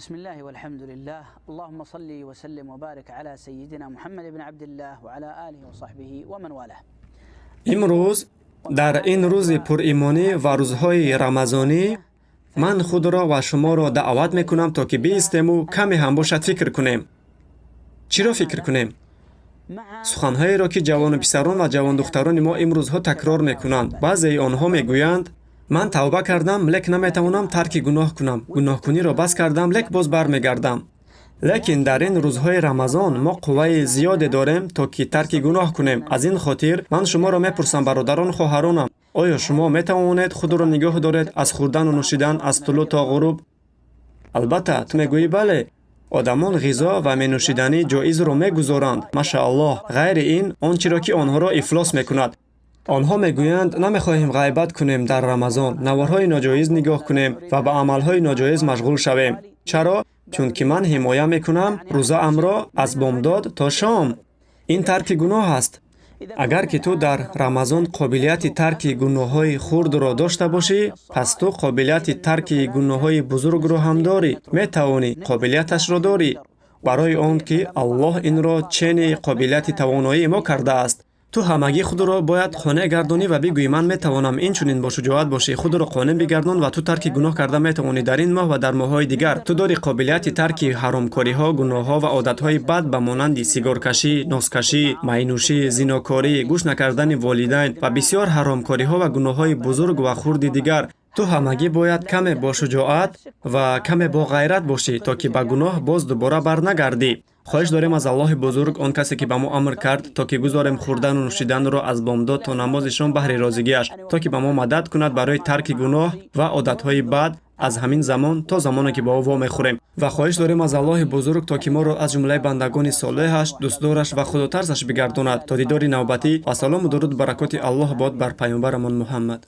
بسم الله والحمد لله، اللهم صل وسلم وبارك على سيدنا محمد بن عبد الله وعلى آله وصحبه ومن والاه. Имрӯз, дар ин рӯзи пуримонӣ ва рӯзҳои рамазонӣ, ман худро ва шуморо даъват мекунам, то ки биистему каме ҳам бошад фикр кунем. Чиро фикр кунем? Суханҳоеро, ки ҷавону писарон ва ҷавондухтарони мо имрӯзҳо такрор мекунанд. Баъзеи онҳо мегӯянд: «Ман тавба кардам, лек наметавонам тарки гуноҳ кунам. Гуноҳкуниро бас кардам, лек боз бармегардам». Лекин дар ин рӯзҳои Рамазон мо қувваи зиёде дорем, то ки тарки гуноҳ кунем. Аз ин хотир ман шуморо мепурсам, бародарону хоҳаронам: оё шумо метавонед худро нигоҳ доред аз хӯрдану нӯшидан аз тулӯъ то ғуруб? Албатта, ту мегӯӣ: «Бале». Одамон ғизо ва менӯшиданӣ ҷоизро мегузоранд, машааллоҳ, ғайри ин он чиро, ки онҳоро ифлос мекунад. Онҳо мегӯянд: «Намехоҳем ғайбат кунем дар Рамазон, наворҳои ноҷоиз нигоҳ кунем ва ба амалҳои ноҷоиз машғул шавем». Чаро? Чунки ман ҳимоя мекунам рӯзаамро аз бомдод то шом. Ин тарки гуноҳ аст. Агар ки ту дар Рамазон қобилияти тарки гуноҳҳои хурдро дошта бошӣ, пас ту қобилияти тарки гуноҳҳои бузургро ҳам дорӣ. Метавонӣ, қобилияташро дорӣ, барои он ки Аллоҳ инро чени қобилияти тавоноии мо кардааст. Ту ҳамагӣ худро бояд қонеъ гардонӣ ва бигӯӣ: «Ман метавонам». Инчунин бо шуҷоат бошӣ, худро қонеъ бигардон ва ту тарки гуноҳ карда метавонӣ дар ин моҳ ва дар моҳҳои дигар. Ту дорӣ қобилияти тарки ҳаромкориҳо, гуноҳҳо ва одатҳои бад, ба монанди сигоркашӣ, носкашӣ, майнӯшӣ, зинокорӣ, гӯш накардани волидайн ва бисёр ҳаромкориҳо ва гуноҳҳои бузург ва хурди дигар. Ту ҳамагӣ бояд каме бо шуҷоат ва каме бо ғайрат бошӣ, то ки ба гуноҳ боз дубора барнагардӣ. Хоҳиш дорем аз Аллоҳи бузург, он касе, ки ба мо амр кард, то ки гузорем хӯрдану нӯшиданро аз бомдод то намози шом баҳри розигиаш, то ки ба мо мадад кунад барои тарки гуноҳ ва одатҳои бад аз ҳамин замон то замоне, ки бо ӯ вомехӯрем. Ва хоҳиш дорем аз Аллоҳи бузург, то ки моро аз ҷумлаи бандагони солеҳаш, дӯстдораш ва худотарсаш бигардонад. То дидори навбатӣ, ва салому дуруд, баракоти Аллоҳ бод бар паёмбарамон Муҳаммад.